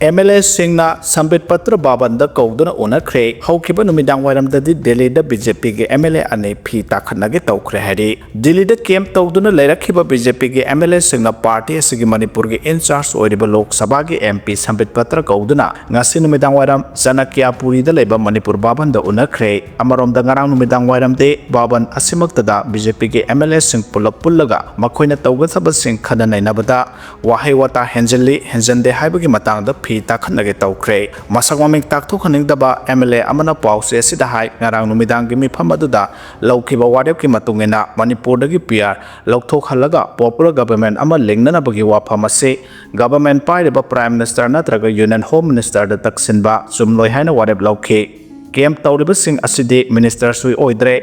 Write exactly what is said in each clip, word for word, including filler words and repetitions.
M L ꯑꯦꯁꯤꯡꯅ ꯁꯝꯕꯤꯠ Patra ꯚꯕꯟꯗ ꯀꯧꯗꯨꯅ ꯎꯅꯈ꯭ꯔꯦ꯫ ꯍꯧꯈꯤꯕ ꯅꯨꯃꯤꯗꯥꯡ ꯋꯥꯏꯔꯝꯗꯗꯤ ꯗꯦꯜꯂꯤꯗ ꯕꯤ ꯖꯦ ꯄꯤꯒꯤ ꯑꯦꯝ ꯑꯦꯜ ꯑꯦ ꯑꯅꯤ ꯐꯤ ꯇꯥꯈꯠꯅꯒꯦ ꯇꯧꯈ꯭ꯔꯦ ꯍꯥꯏꯔꯤ꯫ ꯗꯤꯜꯂꯤꯗ ꯀꯦꯝꯞ ꯇꯧꯗꯨꯅ ꯂꯩꯔꯛꯈꯤꯕ ꯕꯤ ꯖꯦ ꯄꯤꯒꯤ ꯑꯦꯝ ꯑꯦꯜ ꯑꯦꯁꯤꯡꯅ ꯄꯥꯔꯇꯤ ꯑꯁꯤꯒꯤ ꯃꯅꯤꯄꯨꯔꯒꯤ ꯏꯟꯆꯥꯔꯖ ꯑꯣꯏꯔꯤꯕ ꯂꯣꯛ ꯁꯚꯥꯒꯤ ꯑꯦꯝ ꯄꯤ ꯁꯝꯕꯤꯠ ꯄꯇ꯭ꯔ ꯀꯧꯗꯨꯅ ꯉꯁꯤ ꯅꯨꯃꯤꯗꯥꯡ ꯋꯥꯏꯔꯝ ꯆꯅꯀ꯭ꯌꯥꯄꯨꯔꯤꯗ ꯂꯩꯕ ꯃꯅꯤꯄꯨꯔ ꯚꯕꯟꯗ ꯎꯅꯈ꯭ꯔꯦ꯫ ꯑꯃꯔꯣꯝꯗ ꯉꯔꯥꯡ ꯅꯨꯃꯤꯗꯥꯡ ꯋꯥꯏꯔꯝꯗꯤ ꯚꯕꯟ ꯑꯁꯤꯃꯛꯇꯗ ꯕꯤ ꯖꯦ ꯄꯤꯒꯤ ꯑꯦꯝ ꯑꯦꯜ ꯑꯦꯁꯤꯡ ꯄꯨꯂꯞ ꯄꯨꯜꯂꯒ ꯃꯈꯣꯏꯅ ꯇꯧꯒꯗꯕꯁꯤꯡ ꯈꯟꯅ ꯅꯩꯅꯕꯗ ꯋꯥꯍꯩ ꯋꯥꯇꯥ ꯍꯦꯟꯖꯤꯜꯂꯤ ꯍꯦꯟꯖꯤꯟꯗꯦ ꯍꯥꯏꯕꯒꯤ ꯃꯇꯥꯡꯗ ꯐꯤ ꯇꯥꯈꯠꯅꯒꯦ ꯇꯧꯈ꯭ꯔꯦ꯫ ꯃꯁꯛ ꯃꯃꯤꯡ ꯇꯥꯛꯊꯣꯛꯍꯟꯅꯤꯡꯗꯕ ꯑꯦꯝ ꯑꯦꯜ ꯑꯦ ꯑꯃꯅ ꯄꯥꯎꯆꯦ ꯑꯁꯤꯗ ꯍꯥꯏ, ꯉꯔꯥꯡ ꯅꯨꯃꯤꯗꯥꯡꯒꯤ ꯃꯤꯐꯝ ꯑꯗꯨꯗ ꯂꯧꯈꯤꯕ ꯋꯥꯔꯦꯞꯀꯤ ꯃꯇꯨꯡ ꯏꯟꯅ ꯃꯅꯤꯄꯨꯔꯗꯒꯤ ꯄꯤ ꯑꯥꯔ ꯂꯧꯊꯣꯛꯍꯜꯂꯒ ꯄꯣꯄꯨꯂꯔ ꯒꯕꯔꯃꯦꯟ ꯑꯃ ꯂꯤꯡꯅꯅꯕꯒꯤ ꯋꯥꯐꯝ ꯑꯁꯤ ꯒꯕꯔꯃꯦꯟ ꯄꯥꯏꯔꯤꯕ ꯄ꯭ꯔꯥꯏꯝ ꯃꯤꯅꯤꯁꯇꯔ ꯅꯠꯇ꯭ꯔꯒ ꯌꯨꯅꯤꯌꯟ ꯍꯣꯝ ꯃꯤꯅꯤꯁꯇꯔꯗ ꯇꯛꯁꯤꯟꯕ ꯆꯨꯝꯂꯣꯏ ꯍꯥꯏꯅ ꯋꯥꯔꯦꯞ ꯂꯧꯈꯤ꯫ ꯀꯦꯝꯞ ꯇꯧꯔꯤꯕꯁꯤꯡ ꯑꯁꯤꯗꯤ ꯃꯤꯅꯤꯁꯇꯔꯁꯨ ꯑꯣꯏꯗ꯭ꯔꯦ,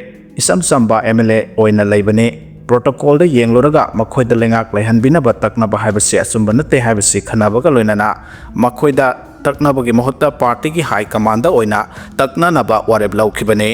ꯏꯆꯝ ꯆꯝꯕ ꯑꯦꯝ ꯑꯦꯜ ꯑꯦ ꯑꯣꯏꯅ ꯂꯩꯕꯅꯤ꯫ ꯄ꯭ꯔꯣꯇꯣꯀꯣꯜꯗ ꯌꯦꯡꯂꯨꯔꯒ ꯃꯈꯣꯏꯗ ꯂꯩꯉꯥꯛ ꯂꯩꯍꯟꯕꯤꯅꯕ ꯇꯛꯅꯕ ꯍꯥꯏꯕꯁꯤ ꯑꯆꯨꯝꯕ ꯅꯠꯇꯦ ꯍꯥꯏꯕꯁꯤ ꯈꯟꯅꯕꯒ ꯂꯣꯏꯅꯅ ꯃꯈꯣꯏꯗ ꯇꯛꯅꯕꯒꯤ ꯃꯍꯨꯠꯇ ꯄꯥꯔꯇꯤꯒꯤ ꯍꯥꯏ ꯀꯃꯥꯟꯗ ꯑꯣꯏꯅ ꯇꯛꯅꯅꯕ ꯋꯥꯔꯦꯞ ꯂꯧꯈꯤꯕꯅꯤ꯫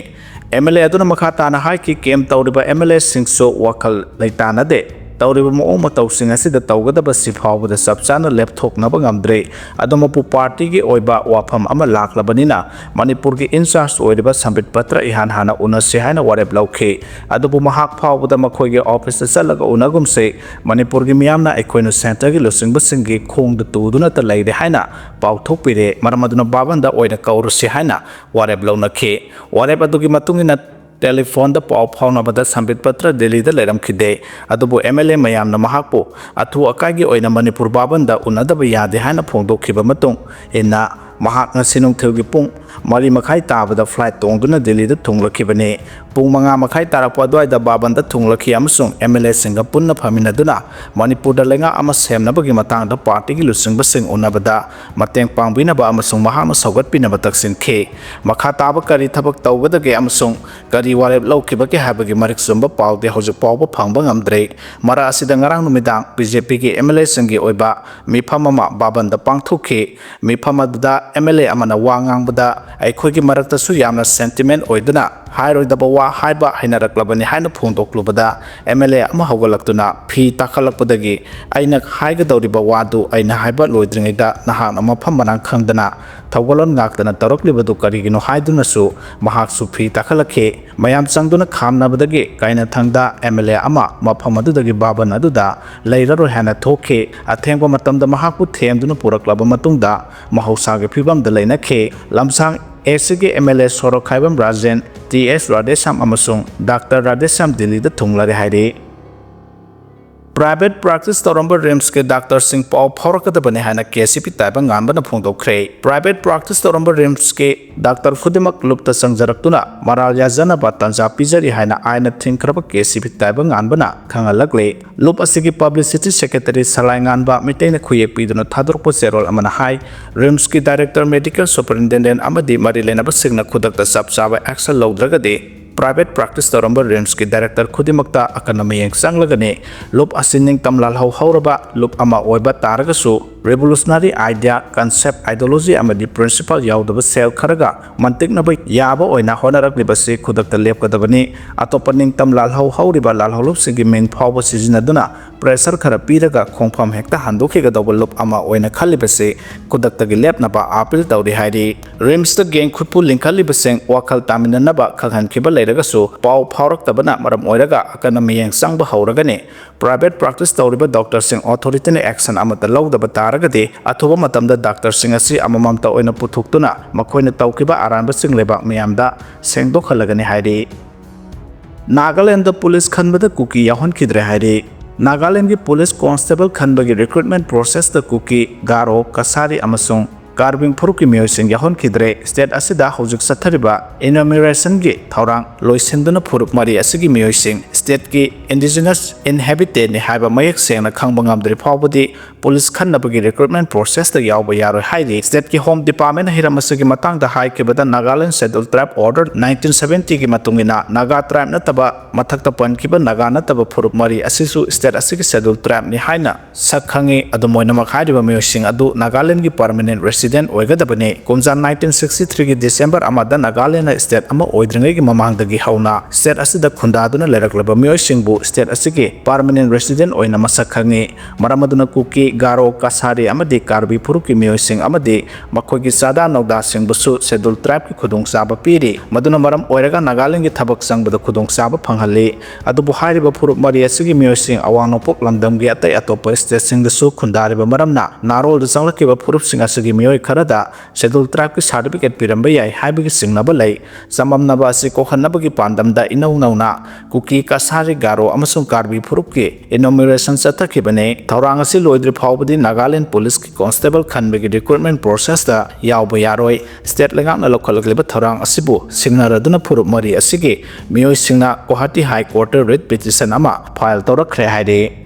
ꯑꯦꯝ ꯑꯦꯜ ꯑꯦ ꯑꯗꯨꯅ ꯃꯈꯥ ꯇꯥꯅ ꯍꯥꯏꯈꯤ, ꯀꯦꯝꯞ ꯇꯧꯔꯤꯕ ꯑꯦꯝ ꯑꯦꯜ ꯑꯦꯁꯤꯡꯁꯨ ꯋꯥꯈꯜ ꯂꯩꯇꯥꯅꯗꯦ꯫ ꯇꯧꯔꯤꯕ ꯃꯑꯣꯡ ꯃꯇꯧꯁꯤꯡ ꯑꯁꯤꯗ ꯇꯧꯒꯗꯕꯁꯤ ꯐꯥꯎꯕꯗ ꯆꯞ ꯆꯥꯅ ꯂꯦꯞꯊꯣꯛꯅꯕ ꯉꯝꯗ꯭ꯔꯦ꯫ ꯑꯗꯨꯃꯛꯄꯨ ꯄꯥꯔꯇꯤꯒꯤ ꯑꯣꯏꯕ ꯋꯥꯐꯝ ꯑꯃ ꯂꯥꯛꯂꯕꯅꯤꯅ ꯃꯅꯤꯄꯨꯔꯒꯤ ꯏꯟꯆꯥꯔꯖ ꯑꯣꯏꯔꯤꯕ ꯁꯝꯕꯤꯠ ꯄꯇ꯭ꯔ ꯏꯍꯥꯟ ꯍꯥꯟꯅ ꯎꯅꯁꯤ ꯍꯥꯏꯅ ꯋꯥꯔꯦꯞ ꯂꯧꯈꯤ꯫ ꯑꯗꯨꯕꯨ ꯃꯍꯥꯛ ꯐꯥꯎꯕꯗ ꯃꯈꯣꯏꯒꯤ ꯑꯣꯐꯤꯁꯇ ꯆꯠꯂꯒ ꯎꯅꯒꯨꯝꯁꯤ, ꯃꯅꯤꯄꯨꯔꯒꯤ ꯃꯤꯌꯥꯝꯅ ꯑꯩꯈꯣꯏꯅ ꯁꯦꯟꯇꯔꯒꯤ ꯂꯨꯆꯤꯡꯕꯁꯤꯡꯒꯤ ꯈꯣꯡꯗ ꯇꯨꯗꯨꯅꯇ ꯂꯩꯔꯦ ꯍꯥꯏꯅ ꯄꯥꯎꯊꯣꯛꯄꯤꯔꯦ꯫ ꯃꯔꯝ ꯑꯗꯨꯅ ꯚꯕꯟꯗ ꯑꯣꯏꯅ ꯀꯧꯔꯨꯁꯤ ꯍꯥꯏꯅ ꯋꯥꯔꯦꯞ ꯂꯧꯅꯈꯤ꯫ ꯋꯥꯔꯦꯞ ꯑꯗꯨꯒꯤ ꯃꯇꯨꯡ ꯏꯟꯅ ꯇꯦꯂꯤꯐꯣꯟꯗ ꯄꯥꯎ ꯐꯥꯎꯅꯕꯗ ꯁꯝꯕꯤꯠ ꯄꯇ꯭ꯔ ꯗꯤꯜꯂꯤꯗ ꯂꯩꯔꯝꯈꯤꯗꯦ꯫ ꯑꯗꯨꯕꯨ ꯑꯦꯝ ꯑꯦꯜ ꯑꯦ ꯃꯌꯥꯝꯅ ꯃꯍꯥꯛꯄꯨ ꯑꯊꯨ ꯑꯀꯥꯏꯒꯤ ꯑꯣꯏꯅ ꯃꯅꯤꯄꯨꯔ ꯚꯕꯟꯗ ꯎꯅꯗꯕ ꯌꯥꯗꯦ ꯍꯥꯏꯅ ꯐꯣꯡꯗꯣꯛꯈꯤꯕ ꯃꯇꯨꯡ ꯏꯟꯅ ꯃꯍꯥꯛ ꯉꯁꯤ ꯅꯨꯡꯊꯤꯜꯒꯤ ꯄꯨꯡ ꯃꯔꯤ ꯃꯈꯥꯏ ꯇꯥꯕꯗ ꯐ꯭ꯂꯥꯏꯠ ꯇꯣꯡꯗꯨꯅ ꯗꯤꯜꯂꯤꯗ ꯊꯨꯡꯂꯛꯈꯤꯕꯅꯤ꯫ ꯄꯨꯡ ꯃꯉꯥ ꯃꯈꯥꯏ ꯇꯥꯔꯛꯄ ꯑꯗꯨꯋꯥꯏꯗ ꯚꯕꯟꯗ ꯊꯨꯡꯂꯛꯈꯤ ꯑꯃꯁꯨꯡ ꯑꯦꯝ ꯑꯦꯜ ꯑꯦꯁꯤꯡꯒ ꯄꯨꯟꯅ ꯐꯝꯃꯤꯟꯅꯗꯨꯅ ꯃꯅꯤꯄꯨꯔꯗ ꯂꯩꯉꯥꯛ ꯑꯃ ꯁꯦꯝꯅꯕꯒꯤ ꯃꯇꯥꯡꯗ ꯄꯥꯔꯇꯤꯒꯤ ꯂꯨꯆꯤꯡꯕꯁꯤꯡ ꯎꯅꯕꯗ ꯃꯇꯦꯡ ꯄꯥꯡꯕꯤꯅꯕ ꯑꯃꯁꯨꯡ ꯃꯍꯥꯛꯅ ꯁꯧꯒꯠꯄꯤꯅꯕ ꯇꯛꯁꯤꯟꯈꯤ꯫ ꯃꯈꯥ ꯇꯥꯕ ꯀꯔꯤ ꯊꯕꯛ ꯇꯧꯒꯗꯒꯦ ꯑꯃꯁꯨꯡ ꯀꯔꯤ ꯋꯥꯔꯦꯞ ꯂꯧꯈꯤꯕꯒꯦ ꯍꯥꯏꯕꯒꯤ ꯃꯔꯤꯛ ꯆꯨꯝꯕ ꯄꯥꯎꯗꯤ ꯍꯧꯖꯤꯛ ꯐꯥꯎꯕ ꯐꯪꯕ ꯉꯝꯗ꯭ꯔꯤ꯫ ꯃꯔꯛ ꯑꯁꯤꯗ ꯉꯔꯥꯡ ꯅꯨꯃꯤꯗꯥꯡ ꯕꯤ ꯖꯦ ꯄꯤꯒꯤ ꯑꯦꯝ ꯑꯦꯜ ꯑꯦꯁꯤꯡꯒꯤ ꯑꯣꯏꯕ ꯃꯤꯐꯝ ꯑꯃ ꯚꯕꯟꯗ ꯄꯥꯡꯊꯣꯛꯈꯤ꯫ ꯃꯤꯐꯝ ꯑꯗꯨꯗ ꯑꯦꯝ ꯑꯦꯜ ꯑꯦ ꯑꯃꯅ ꯋꯥ ꯉꯥꯡꯕꯗ ꯑꯩꯈꯣꯏꯒꯤ ꯃꯔꯛꯇꯁꯨ ꯌꯥꯝꯅ ꯁꯦꯟꯇꯤꯃꯦꯟ ꯑꯣꯏꯗꯨꯅ ꯍꯥꯏꯔꯣꯏꯗꯕ ꯋꯥ ꯍꯥꯏꯕ ꯍꯩꯅꯔꯛꯂꯕꯅꯤ ꯍꯥꯏꯅ ꯐꯣꯡꯗꯣꯛꯂꯨꯕꯗ, ꯑꯦꯝ ꯑꯦꯜ ꯑꯦ ꯑꯃ ꯍꯧꯒꯠꯂꯛꯇꯨꯅ ꯐꯤ ꯇꯥꯈꯠꯂꯛꯄꯗꯒꯤ ꯑꯩꯅ ꯍꯥꯏꯒꯗꯧꯔꯤꯕ ꯋꯥꯗꯨ ꯑꯩꯅ ꯍꯥꯏꯕ ꯂꯣꯏꯗ꯭ꯔꯤꯉꯩꯗ ꯅꯍꯥꯛꯅ ꯃꯐꯝ ꯃꯔꯥꯡ ꯈꯪꯗꯅ ꯊꯧꯒꯜꯂꯣꯟ ꯉꯥꯛꯇꯅ ꯇꯧꯔꯛꯂꯤꯕꯗꯨ ꯀꯔꯤꯒꯤꯅꯣ ꯍꯥꯏꯗꯨꯅꯁꯨ ꯃꯍꯥꯛꯁꯨ ꯐꯤ ꯇꯥꯈꯠꯂꯛꯈꯤ꯫ ꯃꯌꯥꯝ ꯆꯪꯗꯨꯅ ꯈꯥꯝꯅꯕꯗꯒꯤ ꯀꯥꯏꯅꯊꯪꯗ ꯑꯦꯝ ꯑꯦꯜ ꯑꯦ ꯑꯃ ꯃꯐꯝ ꯑꯗꯨꯗꯒꯤ ꯕꯥꯕꯟ ꯑꯗꯨꯗ ꯂꯩꯔꯔꯣꯏ ꯍꯥꯏꯅ ꯊꯣꯛꯈꯤ꯫ ꯑꯊꯦꯡꯕ ꯃꯇꯝꯗ ꯃꯍꯥꯛꯄꯨ ꯊꯦꯝꯗꯨꯅ ꯄꯨꯔꯛꯂꯕ ꯃꯇꯨꯡꯗ ꯃꯍꯧꯁꯥꯒꯤ ꯐꯤꯕꯝꯗ ꯂꯩꯅꯈꯤ꯫ ꯂꯝꯁꯥꯡ ꯑꯦ ꯁꯤꯒꯤ M L A Sorokhaibam Rajen, T S Radheshyam ꯑꯃꯁꯨꯡ ꯗꯥꯛꯇꯔ ꯔꯥꯙꯦꯁ꯭ꯌꯥꯝ ꯗꯤꯜꯂꯤꯗ ꯊꯨꯡꯂꯔꯦ ꯍꯥꯏꯔꯤ꯫ ꯄ꯭ꯔꯥꯏꯚꯦꯠ ꯄ꯭ꯔꯥꯛꯇꯤꯁ ꯇꯧꯔꯝꯕ ꯔꯤꯝꯁꯀꯤ ꯗꯥꯛꯇꯔꯁꯤꯡ ꯄꯥꯎ ꯐꯥꯎꯔꯛꯀꯗꯕꯅꯤ ꯍꯥꯏꯅ ꯀꯦ ꯁꯤ ꯄꯤ ꯇꯥꯏꯕꯪ ꯉꯥꯟꯕꯅ ꯐꯣꯡꯗꯣꯛꯈ꯭ꯔꯦ꯫ ꯄ꯭ꯔꯥꯏꯚꯦꯠ ꯄ꯭ꯔꯥꯛꯇꯤꯁ ꯇꯧꯔꯝꯕ ꯔꯤꯝꯁꯀꯤ ꯗꯥꯛꯇꯔ ꯈꯨꯗꯤꯡꯃꯛ ꯂꯨꯞꯇ ꯆꯪꯖꯔꯛꯇꯨꯅ ꯃꯔꯥꯜ ꯌꯥꯖꯅꯕ ꯇꯥꯟꯖꯥ ꯄꯤꯖꯔꯤ ꯍꯥꯏꯅ ꯑꯥꯏꯟꯅ ꯊꯤꯡꯈ꯭ꯔꯕ ꯀꯦ ꯁꯤ ꯄꯤ ꯇꯥꯏꯕꯪ ꯉꯥꯟꯕꯅ ꯈꯪꯍꯜꯂꯛꯂꯤ꯫ ꯂꯨꯞ ꯑꯁꯤꯒꯤ ꯄꯕ꯭ꯂꯤꯁꯤꯇꯤ ꯁꯦꯀ꯭ꯔꯦꯇꯔꯤ ꯁꯂꯥꯏ ꯉꯥꯟꯕ ꯃꯤꯇꯩꯅ ꯈꯨꯌꯦꯛ ꯄꯤꯗꯨꯅ ꯊꯥꯗꯣꯔꯛꯄ ꯆꯦꯔꯣꯜ ꯑꯃꯅ ꯍꯥꯏ, ꯔꯤꯝꯁꯀꯤ ꯗꯥꯏꯔꯦꯛꯇꯔ, ꯃꯦꯗꯤꯀꯦꯜ ꯁꯨꯄꯔꯤꯟꯇꯦꯟꯗꯦꯟꯠ ꯑꯃꯗꯤ ꯃꯔꯤ ꯂꯩꯅꯕꯁꯤꯡꯅ ꯈꯨꯗꯛꯇ ꯆꯞ ꯆꯥꯕ ꯑꯦꯛꯁꯟ ꯂꯧꯗ꯭ꯔꯒꯗꯤ ꯄ꯭ꯔꯥꯏꯚꯦꯠ ꯄ꯭ꯔꯥꯛꯇꯤꯁ ꯇꯧꯔꯝꯕ ꯔꯤꯝꯁꯀꯤ ꯗꯥꯏꯔꯦꯛꯇꯔ ꯈꯨꯗꯤꯡꯃꯛꯇ ꯑꯀꯟꯕ ꯃꯤꯠꯌꯦꯡ ꯆꯪꯂꯒꯅꯤ꯫ ꯂꯨꯞ ꯑꯁꯤ ꯅꯤꯡꯇꯝ ꯂꯥꯜꯍꯧ ꯍꯧꯔꯕ ꯂꯨꯞ ꯑꯃ ꯑꯣꯏꯕ ꯇꯥꯔꯒꯁꯨ, ꯔꯤꯚꯣꯂꯨꯁꯅꯔꯤ ꯑꯥꯏꯗꯤꯌꯥ, ꯀꯟꯁꯦꯞ, ꯑꯥꯏꯗꯤꯌꯣꯂꯣꯖꯤ ꯑꯃꯗꯤ ꯄ꯭ꯔꯤꯟꯁꯤꯄꯜ ꯌꯥꯎꯗꯕ ꯁꯦꯜ ꯈꯔꯒ ꯃꯟꯇꯤꯛꯅꯕ ꯌꯥꯕ ꯑꯣꯏꯅ ꯍꯣꯠꯅꯔꯛꯂꯤꯕꯁꯤ ꯈꯨꯗꯛꯇ ꯂꯦꯞꯀꯗꯕꯅꯤ꯫ ꯑꯇꯣꯞꯄ ꯅꯤꯡꯇꯝ ꯂꯥꯜꯍꯧ ꯍꯧꯔꯤꯕ ꯂꯥꯜꯍꯧꯂꯨꯞꯁꯤꯡꯒꯤ ꯃꯤꯡ ꯐꯥꯎꯕ ꯁꯤꯖꯤꯟꯅꯗꯨꯅ ꯄ꯭ꯔꯦꯁꯔ ꯈꯔ ꯄꯤꯔꯒ ꯈꯣꯡꯐꯝ ꯍꯦꯛꯇ ꯍꯟꯗꯣꯛꯈꯤꯒꯗꯧꯕ ꯂꯨꯞ ꯑꯃ ꯑꯣꯏꯅ ꯈꯜꯂꯤꯕꯁꯤ ꯈꯨꯗꯛꯇꯒꯤ ꯂꯦꯞꯅꯕ ꯑꯥꯄꯤꯜ ꯇꯧꯔꯤ ꯍꯥꯏꯔꯤ꯫ ꯔꯤꯝꯁꯇ ꯒꯦꯡ ꯈꯨꯠꯄꯨ ꯂꯤꯡꯈꯠꯂꯤꯕꯁꯤꯡ ꯋꯥꯈꯜ ꯇꯥꯃꯤꯟꯅꯅꯕ ꯈꯪꯍꯟꯈꯤꯕ ꯂꯩꯔꯒꯁꯨ, ꯄꯥꯎ ꯐꯥꯎꯔꯛꯇꯕꯅ ꯃꯔꯝ ꯑꯣꯏꯔꯒ ꯑꯀꯟꯕ ꯃꯤꯠꯌꯦꯡ ꯆꯪꯕ ꯍꯧꯔꯒꯅꯤ꯫ ꯄ꯭ꯔꯥꯏꯚꯦꯠ ꯄ꯭ꯔꯥꯛꯇꯤꯁ ꯇꯧꯔꯤꯕ ꯗꯣꯛꯇꯔꯁꯤꯡ ꯑꯣꯊꯣꯔꯤꯇꯤꯅ ꯑꯦꯛꯁꯟ ꯑꯃꯠꯇ ꯂꯧꯗꯕ ꯇꯥꯔꯒꯗꯤ, ꯑꯊꯨꯕ ꯃꯇꯝꯗ ꯗꯥꯛꯇꯔꯁꯤꯡ ꯑꯁꯤ ꯑꯃꯃꯝꯇ ꯑꯣꯏꯅ ꯄꯨꯊꯣꯛꯇꯨꯅ ꯃꯈꯣꯏꯅ ꯇꯧꯈꯤꯕ ꯑꯔꯥꯟꯕꯁꯤꯡ ꯂꯩꯕꯥꯛ ꯃꯤꯌꯥꯝꯗ ꯁꯦꯡꯗꯣꯛꯍꯜꯂꯒꯅꯤ ꯍꯥꯏꯔꯤ꯫ ꯅꯥꯒꯥꯂꯦꯟꯗ ꯄꯨꯂꯤꯁ ꯈꯟꯕꯗ ꯀꯨꯀꯤ ꯌꯥꯎꯍꯟꯈꯤꯗ꯭ꯔꯦ ꯍꯥꯏꯔꯤ꯫ ꯅꯥꯒꯥꯂꯦꯟꯒꯤ ꯄꯨꯂꯤꯁ ꯀꯣꯟꯁꯇꯦꯕꯜ ꯈꯟꯕꯒꯤ ꯔꯤꯀ꯭ꯔꯨꯠꯃꯦꯟ ꯄ꯭ꯔꯣꯁꯦꯁꯇ ꯀꯨꯀꯤ, ꯒꯥꯔꯣ, ꯀꯁꯥꯔꯤ ꯑꯃꯁꯨꯡ ꯀꯥꯔꯕꯤꯡ ꯐꯨꯔꯨꯞꯀꯤ ꯃꯤꯑꯣꯏꯁꯤꯡ ꯌꯥꯎꯍꯟꯈꯤꯗ꯭ꯔꯦ꯫ ꯁ꯭ꯇꯦꯠ ꯑꯁꯤꯗ ꯍꯧꯖꯤꯛ ꯆꯠꯊꯔꯤꯕ ꯏꯅꯣꯃꯤꯔꯦꯁꯟꯒꯤ ꯊꯧꯔꯥꯡ ꯂꯣꯏꯁꯤꯟꯗꯨꯅ ꯐꯨꯔꯨꯞ ꯃꯔꯤ ꯑꯁꯤꯒꯤ ꯃꯤꯑꯣꯏꯁꯤꯡ ꯁ꯭ꯇꯦꯠꯀꯤ ꯏꯟꯗꯤꯖꯤꯅꯁ ꯏꯟꯍꯦꯕꯤꯇꯦꯟꯠꯅꯤ ꯍꯥꯏꯕ ꯃꯌꯦꯛ ꯁꯦꯡꯅ ꯈꯪꯕ ꯉꯝꯗ꯭ꯔꯤ ꯐꯥꯎꯕꯗꯤ ꯄꯨꯂꯤꯁ ꯈꯟꯅꯕꯒꯤ ꯔꯤꯀ꯭ꯔꯨꯠꯃꯦꯟ ꯄ꯭ꯔꯣꯁꯦꯁꯇ ꯌꯥꯎꯕ ꯌꯥꯔꯣꯏ ꯍꯥꯏꯔꯤ꯫ ꯁ꯭ꯇꯦꯠꯀꯤ ꯍꯣꯝ ꯗꯤꯄꯥꯔꯠꯃꯦꯟꯅ ꯍꯤꯔꯝ ꯑꯁꯤꯒꯤ ꯃꯇꯥꯡꯗ ꯍꯥꯏꯈꯤꯕꯗ, ꯅꯥꯒꯥꯂꯦꯟ ꯁꯦꯗ꯭ꯌꯨꯜ ꯇ꯭ꯔꯥꯏꯕ ꯑꯣꯔꯗꯔ ꯅꯥꯏꯟꯇꯤꯟ ꯁꯚꯦꯟꯇꯤꯒꯤ ꯃꯇꯨꯡ ꯏꯟꯅ ꯅꯥꯒꯥ ꯇ꯭ꯔꯥꯏꯕ ꯅꯠꯇꯕ ꯃꯊꯛꯇ ꯄꯟꯈꯤꯕ ꯅꯥꯒꯥ ꯅꯠꯇꯕ ꯐꯨꯔꯨꯞ ꯃꯔꯤ ꯑꯁꯤꯁꯨ ꯁ꯭ꯇꯦꯠ ꯑꯁꯤꯒꯤ ꯁꯦꯗ꯭ꯌꯨꯜ ꯇ꯭ꯔꯥꯏꯕꯅꯤ ꯍꯥꯏꯅ ꯁꯛ ꯈꯪꯉꯤ꯫ ꯑꯗꯨꯝ ꯑꯣꯏꯅꯃꯛ, ꯍꯥꯏꯔꯤꯕ ꯃꯤꯑꯣꯏꯁꯤꯡ ꯑꯗꯨ ꯅꯥꯒꯥꯂꯦꯟꯒꯤ ꯄꯔꯃꯅꯦꯟꯠ ꯔꯦꯁꯤꯗꯦꯟꯠ resident ꯑꯣꯏꯒꯗꯕꯅꯤ꯫ ꯀꯨꯝꯖꯥ nineteen sixty three ꯒꯤ December ꯑꯃꯗ ꯅꯥꯒꯥꯂꯦꯟꯗ state ꯑꯃ ꯑꯣꯏꯗ꯭ꯔꯤꯉꯩꯒꯤ ꯃꯃꯥꯡꯗꯒꯤ ꯍꯧꯅ state ꯑꯁꯤꯗ ꯈꯨꯟꯗꯥꯗꯨꯅ ꯂꯩꯔꯛꯂꯕ ꯃꯤꯑꯣꯏꯁꯤꯡꯕꯨ state ꯑꯁꯤꯒꯤ permanent resident ꯑꯣꯏꯅ ꯃꯁꯛ ꯈꯪꯉꯤ꯫ ꯃꯔꯝ ꯑꯗꯨꯅ ꯀꯨꯀꯤ, ꯒꯥꯔꯣ, ꯀꯁꯥꯔꯤ ꯑꯃꯗꯤ ꯀꯥꯔꯕꯤ ꯐꯨꯔꯨꯞꯀꯤ ꯃꯤꯑꯣꯏꯁꯤꯡ ꯑꯃꯗꯤ ꯃꯈꯣꯏꯒꯤ ꯆꯥꯗꯥ ꯅꯧꯗꯥꯁꯤꯡꯕꯨꯁꯨ Scheduled Tribe ꯀꯤ ꯈꯨꯗꯣꯡꯆꯥꯕ ꯄꯤꯔꯤ꯫ ꯃꯗꯨꯅ ꯃꯔꯝ ꯑꯣꯏꯔꯒ ꯅꯥꯒꯥꯂꯦꯟꯗꯒꯤ ꯊꯕꯛ ꯆꯪꯕꯗ ꯈꯨꯗꯣꯡꯆꯥꯕ ꯐꯪꯍꯜꯂꯤ꯫ ꯑꯗꯨꯕꯨ ꯍꯥꯏꯔꯤꯕ ꯐꯨꯔꯨꯞ ꯃꯔꯤ ꯑꯁꯤꯒꯤ ꯃꯤꯑꯣꯏꯁꯤꯡ ꯑꯋꯥꯡ ꯅꯣꯡꯄꯣꯛ ꯂꯝꯗꯝꯒꯤ ꯑꯇꯩ ꯑꯇꯣꯞꯄ state ꯁꯤꯡꯗꯁꯨ ꯈꯨꯟꯗꯥꯔꯤꯕ ꯃꯔꯝꯅ ꯅꯥꯔꯣꯜꯗ ꯆꯪꯂꯛꯈꯤꯕ ꯐꯨꯔꯨꯞꯁꯤꯡ ꯑꯁꯤꯒꯤ ꯃꯤꯑꯣꯏ ꯈꯔꯗ Scheduled Tribe ꯀꯤ certificate ꯄꯤꯔꯝꯕ ꯌꯥꯏ ꯍꯥꯏꯕꯒꯤ ꯆꯤꯡꯅꯕ ꯂꯩ꯫ ꯆꯃꯝꯅꯕ ꯑꯁꯤ ꯀꯣꯛꯍꯟꯅꯕꯒꯤ ꯄꯥꯟꯗꯝꯗ ꯏꯅꯧ ꯅꯧꯅ ꯀꯨꯀꯤ, ꯀꯁꯥꯔꯤ, ꯒꯥꯔꯣ ꯑꯃꯁꯨꯡ ꯀꯥꯔꯕꯤ ꯐꯨꯔꯨꯞꯀꯤ enumeration ꯆꯠꯊꯈꯤꯕꯅꯤ꯫ ꯊꯧꯔꯥꯡ ꯑꯁꯤ ꯂꯣꯏꯗ꯭ꯔꯤ ꯐꯥꯎꯕꯗꯤ ꯅꯥꯒꯥꯂꯦꯟꯗ ꯄꯨꯂꯤꯁꯀꯤ constable ꯈꯟꯕꯒꯤ recruitment process ꯇ ꯌꯥꯎꯕ ꯌꯥꯔꯣꯏ꯫ State ꯂꯩꯉꯥꯛꯅ ꯂꯧꯈꯠꯂꯛꯂꯤꯕ ꯊꯧꯔꯥꯡ ꯑꯁꯤꯕꯨ ꯁꯤꯡꯅꯔꯗꯨꯅ ꯐꯨꯔꯨꯞ ꯃꯔꯤ ꯑꯁꯤꯒꯤ ꯃꯤꯑꯣꯏꯁꯤꯡꯅ ꯒꯨꯋꯥꯍꯥꯇꯤ High Court ꯇ writ petition ꯑꯃ file ꯇꯧꯔꯛꯈ꯭ꯔꯦ ꯍꯥꯏꯔꯤ꯫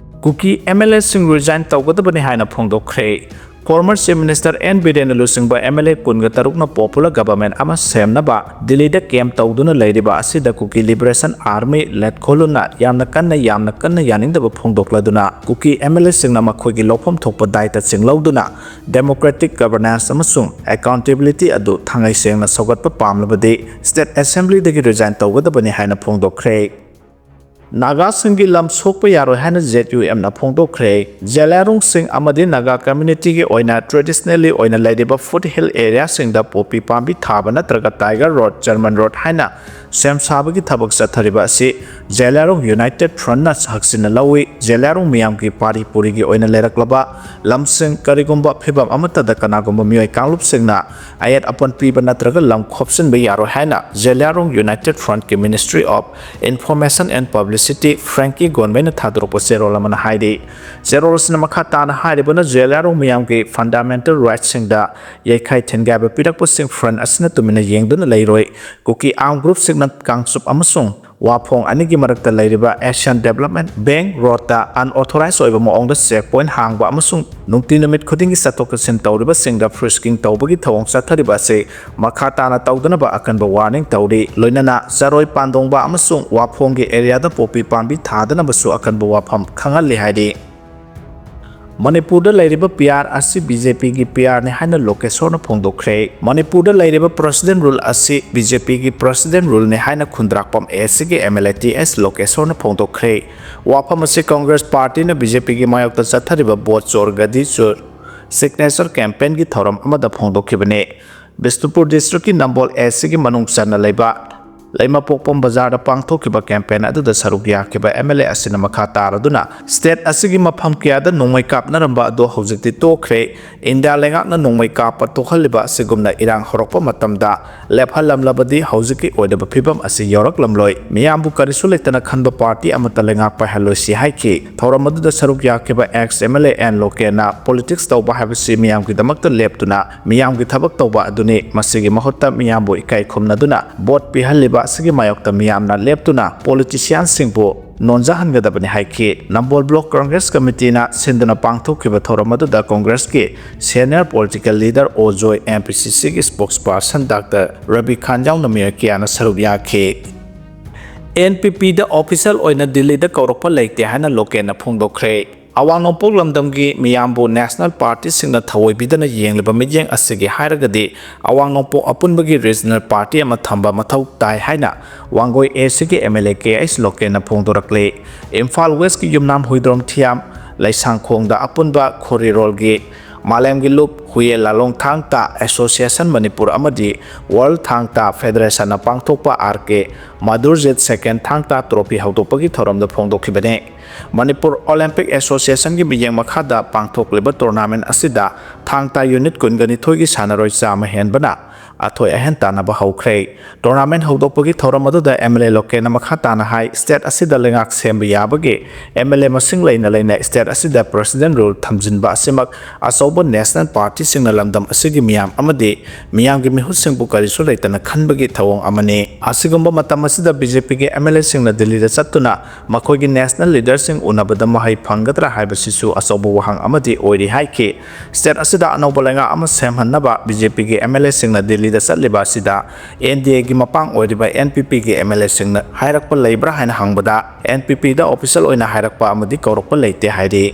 ꯀꯨꯀꯤ MLA ꯁꯤꯡ resign ꯇꯧꯒꯗꯕꯅꯤ ꯍꯥꯏꯅ ꯐꯣꯡꯗꯣꯛꯈ꯭ꯔꯦ꯫ Former Chief Minister N ꯕꯤꯔꯦꯟꯅ ꯂꯨꯆꯤꯡꯕ MLA ꯀꯨꯟꯒ ꯇꯔꯨꯛꯅ popular government ꯑꯃ ꯁꯦꯝꯅꯕ ꯗꯤꯜꯂꯤꯗ camp ꯇꯧꯗꯨꯅ ꯂꯩꯔꯤꯕ ꯑꯁꯤꯗ ꯀꯨꯀꯤ Liberation Army ꯂꯦꯠꯈꯣꯂꯨꯟꯅ ꯌꯥꯝꯅ ꯀꯟꯅ, ꯌꯥꯝꯅ ꯀꯟꯅ ꯌꯥꯅꯤꯡꯗꯕ ꯐꯣꯡꯗꯣꯛꯂꯗꯨꯅ, ꯀꯨꯀꯤ MLA ꯁꯤꯡꯅ ꯃꯈꯣꯏꯒꯤ ꯂꯧꯐꯝ ꯊꯣꯛꯄ ꯗꯥꯏꯇꯁꯤꯡ ꯂꯧꯗꯨꯅ democratic governance ꯑꯃꯁꯨꯡ accountability ꯑꯗꯨ ꯊꯥꯡꯉꯩ ꯁꯦꯡꯅ ꯁꯧꯒꯠꯄ ꯄꯥꯝꯂꯕꯗꯤ state assembly ꯗꯒꯤ resign ꯇꯧꯒꯗꯕꯅꯤ ꯍꯥꯏꯅ ꯐꯣꯡꯗꯣꯛꯈ꯭ꯔꯦ꯫ ꯅꯥꯒꯥꯁꯤꯡꯒꯤ ꯂꯝ ꯁꯣꯛꯄ ꯌꯥꯔꯣꯏ ꯍꯥꯏꯅ ZUM ꯅ ꯐꯣꯡꯗꯣꯛꯈ꯭ꯔꯦ꯫ ꯖꯦꯂꯤꯌꯥꯡꯔꯣꯡꯁꯤꯡ ꯑꯃꯗꯤ ꯅꯥꯒꯥ community ꯒꯤ ꯑꯣꯏꯅ traditionally ꯑꯣꯏꯅ ꯂꯩꯔꯤꯕ foothill area ꯁꯤꯡꯗ ꯄꯣꯄꯤ ꯄꯥꯝꯕꯤ ꯊꯥꯕ ꯅꯠꯇ꯭ꯔꯒ Tiger Road, German Road ꯍꯥꯏꯅ ꯁꯦꯝ ꯁꯥꯕꯒꯤ ꯊꯕꯛ ꯆꯠꯊꯔꯤꯕ ꯑꯁꯤ ꯖꯦꯂꯤꯌꯥꯡꯔꯣꯡ United Front ꯅ ꯍꯛꯆꯤꯟꯅ ꯂꯧꯏ꯫ ꯖꯦꯂꯤꯌꯥꯡꯔꯣꯡ ꯃꯤꯌꯥꯝꯒꯤ ꯄꯥꯔꯤ ꯄꯨꯔꯤꯒꯤ ꯑꯣꯏꯅ ꯂꯩꯔꯛꯂꯕ ꯂꯝꯁꯤꯡ ꯀꯔꯤꯒꯨꯝꯕ ꯐꯤꯕꯝ ꯑꯃꯠꯇꯗ ꯀꯅꯥꯒꯨꯝꯕ ꯃꯤꯑꯣꯏ ꯀꯥꯡꯂꯨꯞꯁꯤꯡꯅ ꯑꯌꯦꯠ ꯑꯄꯟ ꯄꯤꯕ ꯅꯠꯇ꯭ꯔꯒ ꯂꯝ ꯈꯣꯞꯆꯤꯟꯕ ꯌꯥꯔꯣꯏ ꯍꯥꯏꯅ ꯖꯦꯂꯤꯌꯥꯡꯔꯣꯡ United Front ꯀꯤ Ministry of Information and Publicity Frankie ꯒꯣꯟꯃꯩꯅ ꯊꯥꯗꯣꯔꯛꯄ ꯆꯦꯔꯣꯜ ꯑꯃꯅ ꯍꯥꯏꯔꯤ꯫ ꯆꯦꯔꯣꯜ ꯑꯁꯤꯅ ꯃꯈꯥ ꯇꯥꯅ ꯍꯥꯏꯔꯤꯕꯅ ꯖꯦꯂꯤꯌꯥꯡꯔꯣꯡ ꯃꯤꯌꯥꯝꯒꯤ fundamental rights ꯁꯤꯡꯗ ꯌꯩꯈꯥꯏ ꯊꯤꯟꯒꯥꯏꯕ ꯄꯤꯔꯛꯄꯁꯤꯡ Front ꯑꯁꯤꯅ ꯇꯨꯃꯤꯟꯅ ꯌꯦꯡꯗꯨꯅ ꯂꯩꯔꯣꯏ꯫ ꯀꯨꯀꯤ armed group ꯁꯤꯡꯅ ꯀꯥꯡꯆꯨꯞ ꯑꯃꯁꯨꯡ ꯋꯥꯐꯣꯡ ꯑꯅꯤꯒꯤ ꯃꯔꯛꯇ ꯂꯩꯔꯤꯕ Asian Development Bank Road ꯇ unauthorized ꯑꯣꯏꯕ ꯃꯑꯣꯡꯗ check point ꯍꯥꯡꯕ ꯑꯃꯁꯨꯡ ꯅꯨꯡꯇꯤ ꯅꯨꯃꯤꯠ ꯈꯨꯗꯤꯡꯒꯤ ꯆꯠꯊꯣꯛ ꯆꯠꯁꯤꯟ ꯇꯧꯔꯤꯕꯁꯤꯡꯗ frisking ꯇꯧꯕꯒꯤ ꯊꯧꯑꯣꯡ ꯆꯠꯊꯔꯤꯕ ꯑꯁꯤ ꯃꯈꯥ ꯇꯥꯅ ꯇꯧꯗꯅꯕ ꯑꯀꯟꯕ warning ꯇꯧꯔꯤ꯫ ꯂꯣꯏꯅꯅ ꯆꯔꯣꯏ ꯄꯥꯟꯗꯣꯡꯕ ꯑꯃꯁꯨꯡ ꯋꯥꯐꯣꯡꯒꯤ area ꯗ ꯄꯣꯄꯤ ꯄꯥꯝꯕꯤ ꯊꯥꯗꯅꯕꯁꯨ ꯑꯀꯟꯕ ꯋꯥꯐꯝ ꯈꯪꯍꯜꯂꯤ ꯍꯥꯏꯔꯤ꯫ ꯃꯅꯤꯄꯨꯔꯗ ꯂꯩꯔꯤꯕ ꯄꯤ ꯑꯥꯔ ꯑꯁꯤ ꯕꯤ ꯖꯦ ꯄꯤꯒꯤ ꯄꯤ ꯑꯥꯔꯅꯤ ꯍꯥꯏꯅ ꯂꯣꯀꯦꯁꯣꯔꯅ ꯐꯣꯡꯗꯣꯛꯈ꯭ꯔꯦ꯫ ꯃꯅꯤꯄꯨꯔꯗ ꯂꯩꯔꯤꯕ ꯄ꯭ꯔꯁꯤꯗꯦꯟ ꯔꯨꯜ ꯑꯁꯤ ꯕꯤ ꯖꯦ ꯄꯤꯒꯤ ꯄ꯭ꯔꯁꯤꯗꯦꯟ ꯔꯨꯜꯅꯤ ꯍꯥꯏꯅ ꯈꯨꯟꯗ꯭ꯔꯥꯛꯄꯝ ꯑꯦ ꯁꯤꯒꯤ ꯑꯦꯝ ꯑꯦꯜ ꯑꯦ ꯇꯤ ꯑꯦꯁ ꯂꯣꯀꯦꯁꯣꯔꯅ ꯐꯣꯡꯗꯣꯛꯈ꯭ꯔꯦ꯫ ꯋꯥꯐꯝ ꯑꯁꯤ ꯀꯪꯒ꯭ꯔꯦꯁ ꯄꯥꯔꯇꯤꯅ ꯕꯤ ꯖꯦ ꯄꯤꯒꯤ ꯃꯥꯌꯣꯛꯇ ꯆꯠꯊꯔꯤꯕ ꯕꯣꯠ ꯆꯣꯔ ꯒꯗꯤ ꯆꯣꯔ ꯁꯤꯒꯅꯦꯆꯔ ꯀꯦꯝꯄꯦꯟꯒꯤ ꯊꯧꯔꯝ ꯑꯃꯗ ꯐꯣꯡꯗꯣꯛꯈꯤꯕꯅꯤ꯫ ꯕꯤꯁꯅꯨꯄꯨꯔ ꯗꯤꯁꯇ꯭ꯔꯤꯛꯀꯤ ꯅꯝꯕꯣꯜ ꯑꯦ ꯁꯤꯒꯤ ꯃꯅꯨꯡ ꯆꯟꯅ ꯂꯩꯕ ꯂꯩꯃꯄꯣꯛꯄꯝ ꯕꯖꯥꯔꯗ ꯄꯥꯡꯊꯣꯛꯈꯤꯕ ꯀꯦꯝꯄꯦꯟ ꯑꯗꯨꯗ ꯁꯔꯨꯛ ꯌꯥꯈꯤꯕ ꯑꯦꯝ ꯑꯦꯜ ꯑꯦ ꯑꯁꯤꯅ ꯃꯈꯥ ꯇꯥꯔꯗꯨꯅ ꯁ꯭ꯇꯦꯠ ꯑꯁꯤꯒꯤ ꯃꯐꯝ ꯀꯌꯥꯗ ꯅꯣꯡꯃꯩ ꯀꯥꯞꯅꯔꯝꯕ ꯑꯗꯨ ꯍꯧꯖꯤꯛꯇꯤ ꯇꯣꯛꯈ꯭ꯔꯦ꯫ ꯏꯟꯗꯤꯌꯥ ꯂꯩꯉꯥꯛꯅ ꯅꯣꯡꯃꯩ ꯀꯥꯞꯄ ꯇꯣꯛꯍꯜꯂꯤꯕ ꯑꯁꯤꯒꯨꯝꯅ ꯏꯔꯥꯡ ꯍꯧꯔꯛꯄ ꯃꯇꯝꯗ ꯂꯦꯞꯍꯜꯂꯝꯂꯕꯗꯤ ꯍꯧꯖꯤꯛꯀꯤ ꯑꯣꯏꯗꯕ ꯐꯤꯕꯝ ꯑꯁꯤ ꯌꯧꯔꯛꯂꯝꯂꯣꯏ꯫ ꯃꯤꯌꯥꯝꯕꯨ ꯀꯔꯤꯁꯨ ꯂꯩꯇꯅ ꯈꯟꯕ ꯄꯥꯔꯇꯤ ꯑꯃꯠꯇ ꯂꯩꯉꯥꯛ ꯄꯥꯏꯍꯜꯂꯣꯏꯁꯤ ꯍꯥꯏꯈꯤ꯫ ꯊꯧꯔꯝ ꯑꯗꯨꯗ ꯁꯔꯨꯛ ꯌꯥꯈꯤꯕ ex M L A N ꯂꯣꯀꯦꯟꯅ politics ꯇꯧꯕ ꯍꯥꯏꯕꯁꯤ ꯃꯤꯌꯥꯝꯒꯤꯗꯃꯛꯇ ꯂꯦꯞꯇꯨꯅ ꯃꯤꯌꯥꯝꯒꯤ ꯊꯕꯛ ꯇꯧꯕ ꯑꯗꯨꯅꯤ꯫ ꯃꯁꯤꯒꯤ ꯃꯍꯨꯠꯇ ꯃꯤꯌꯥꯝꯕꯨ ꯏꯀꯥꯏ ꯈꯨꯝꯅꯗꯨꯅ ꯚꯣꯠ ꯄꯤꯍꯜꯂꯤꯕ ꯑꯁꯤꯒꯤ ꯃꯥꯌꯣꯛꯇ ꯃꯤꯌꯥꯝꯅ ꯂꯦꯞꯇꯨꯅ politicianꯁꯤꯡꯕꯨ ꯅꯣꯟꯖꯍꯟꯒꯗꯕꯅꯤ ꯍꯥꯏꯈꯤ꯫ ꯅꯝꯕꯣꯜ ꯕ꯭ꯂꯣꯛ ꯀꯪꯒ꯭ꯔꯦꯁ ꯀꯃꯤꯇꯤꯅ ꯁꯤꯟꯗꯨꯅ ꯄꯥꯡꯊꯣꯛꯈꯤꯕ ꯊꯧꯔꯝ ꯑꯗꯨꯗ ꯀꯪꯒ꯭ꯔꯦꯁꯀꯤ senior political leader ꯑꯣꯖꯣꯏ, ꯑꯦꯝ ꯄꯤ ꯁꯤ ꯁꯤꯒꯤ spokesperson ꯗꯥꯛꯇꯔ ꯔꯕꯤ ꯈꯥꯟ ꯌꯥꯎꯅ ꯃꯤꯑꯣꯏ ꯀꯌꯥꯅ ꯁꯔꯨꯛ ꯌꯥꯈꯤ꯫ ꯑꯦꯟ ꯄꯤ ꯄꯤꯗ official ꯑꯣꯏꯅ ꯗꯤꯜꯂꯤꯗ ꯀꯧꯔꯛꯄ ꯂꯩꯇꯦ ꯍꯥꯏꯅ ꯂꯣꯀꯦꯟꯅ ꯐꯣꯡꯗꯣꯛꯈ꯭ꯔꯦ꯫ ꯑꯋꯥꯡ ꯅꯣꯡꯄꯣꯛ ꯂꯝꯗꯝꯒꯤ ꯃꯤꯌꯥꯝꯕꯨ national partyꯁꯤꯡꯅ ꯊꯑꯣꯏꯕꯤꯗꯅ ꯌꯦꯡꯂꯤꯕ ꯃꯤꯠꯌꯦꯡ ꯑꯁꯤꯒꯤ ꯍꯥꯏꯔꯒꯗꯤ ꯑꯋꯥꯡ ꯅꯣꯡꯄꯣꯛ ꯑꯄꯨꯟꯕꯒꯤ regional party ꯑꯃ ꯊꯝꯕ ꯃꯊꯧ ꯇꯥꯏ ꯍꯥꯏꯅ ꯋꯥꯡꯒꯣꯏ ꯑꯦ ꯁꯤꯒꯤ M L A K H ꯂꯣꯀꯦꯟꯅ ꯐꯣꯡꯗꯣꯔꯛꯂꯤ꯫ ꯏꯝꯐꯥꯜ ꯋꯦꯁꯀꯤ ꯌꯨꯝꯅꯥꯝ ꯍꯨꯏꯗ꯭ꯔꯣꯝ ꯊꯤꯌꯥꯝ ꯂꯩꯁꯥꯡꯈꯣꯡꯗ ꯑꯄꯨꯟꯕ ꯈꯣꯔꯤꯔꯣꯜꯒꯤ ꯃꯥꯂꯦꯝꯒꯤ ꯂꯨꯞ ꯍꯨꯌꯦ ꯂꯥꯂꯣꯡ ꯊꯥꯡ ꯇꯥ Association ꯃꯅꯤꯄꯨꯔ ꯑꯃꯗꯤ World ꯊꯥꯡ ꯇꯥ Federationꯅ ꯄꯥꯡꯊꯣꯛꯄ ꯑꯥꯔ ꯀꯦ ꯃꯥꯙꯨꯔꯖꯤꯠ second ꯊꯥꯡ ꯇꯥ trophy ꯍꯧꯗꯣꯛꯄꯒꯤ ꯊꯧꯔꯝꯗ ꯐꯣꯡꯗꯣꯛꯈꯤꯕꯅꯤ꯫ ꯃꯅꯤꯄꯨꯔ Olympic Associationꯒꯤ ꯃꯤꯠꯌꯦꯡ ꯃꯈꯥꯗ ꯄꯥꯡꯊꯣꯛꯂꯤꯕ tournament ꯑꯁꯤꯗ ꯊꯥꯡ ꯇꯥ unit ꯀꯨꯟꯒ ꯅꯤꯊꯣꯏꯒꯤ ꯁꯥꯟꯅꯔꯣꯏ ꯆꯥꯝꯃ ꯍꯦꯟꯕꯅ ꯑꯊꯣꯏ ꯑꯍꯦꯟ ꯇꯥꯟꯅꯕ ꯍꯧꯈ꯭ꯔꯦ꯫ Tournament ꯍꯧꯗꯣꯛꯄꯒꯤ ꯊꯧꯔꯝ ꯑꯗꯨꯗ ꯑꯦꯝ ꯑꯦꯜ ꯑꯦ ꯂꯣꯀꯦꯟꯅ ꯃꯈꯥ ꯇꯥꯅ ꯍꯥꯏ, state ꯑꯁꯤꯗ ꯂꯩꯉꯥꯛ ꯁꯦꯝꯕ ꯌꯥꯕꯒꯤ ꯑꯦꯝ ꯑꯦꯜ ꯑꯦ ꯃꯁꯤꯡ ꯂꯩꯅ ꯂꯩꯅ state ꯑꯁꯤꯗ president rule ꯊꯝꯖꯤꯟꯕ ꯑꯁꯤꯃꯛ ꯑꯆꯧꯕ national partyꯁꯤꯡꯅ ꯂꯝꯗꯝ ꯑꯁꯤꯒꯤ ꯃꯤꯌꯥꯝ ꯑꯃꯗꯤ ꯃꯤꯌꯥꯝꯒꯤ ꯃꯤꯍꯨꯠꯁꯤꯡꯕꯨ ꯀꯔꯤꯁꯨ ꯂꯩꯇꯅ ꯈꯟꯕꯒꯤ ꯊꯧꯑꯣꯡ ꯑꯃꯅꯤ꯫ ꯑꯁꯤꯒꯨꯝꯕ ꯃꯇꯝ ꯑꯁꯤꯗ ꯕꯤ ꯖꯦ ꯄꯤꯒꯤ ꯑꯦꯝ ꯑꯦꯜ ꯑꯦꯁꯤꯡꯅ ꯗꯤꯜꯂꯤꯗ ꯆꯠꯇꯨꯅ ꯃꯈꯣꯏꯒꯤ national leaderꯁꯤꯡ ꯎꯅꯕꯗ ꯃꯍꯩ ꯐꯪꯒꯗ꯭ꯔꯥ ꯍꯥꯏꯕꯁꯤꯁꯨ ꯑꯆꯧꯕ ꯋꯥꯍꯪ ꯑꯃꯗꯤ ꯑꯣꯏꯔꯤ ꯍꯥꯏꯈꯤ꯫ State ꯑꯁꯤꯗ ꯑꯅꯧꯕ ꯂꯩꯉꯥꯛ ꯑꯃ ꯁꯦꯝꯍꯟꯅꯕ ꯕꯤ ꯖꯦ ꯄꯤꯒꯤ ꯑꯦꯝ ꯑꯦꯜ ꯑꯦꯁꯤꯡꯅ ꯗꯤꯜꯂꯤꯗ ꯆꯠꯂꯤꯕ ꯑꯁꯤꯗ ꯑꯦꯟ ꯗꯤ ꯑꯦꯒꯤ ꯃꯄꯥꯡ ꯑꯣꯏꯔꯤꯕ ꯑꯦꯟ ꯄꯤ ꯄꯤꯒꯤ ꯑꯦꯝ ꯑꯦꯜ ꯑꯦꯁꯤꯡꯅ ꯍꯥꯏꯔꯛꯄ ꯂꯩꯕ꯭ꯔꯥ ꯍꯥꯏꯅ ꯍꯪꯕꯗ, ꯑꯦꯟ ꯄꯤ ꯄꯤꯗ official ꯑꯣꯏꯅ ꯍꯥꯏꯔꯛꯄ ꯑꯃꯗꯤ ꯀꯧꯔꯛꯄ ꯂꯩꯇꯦ ꯍꯥꯏꯔꯤ꯫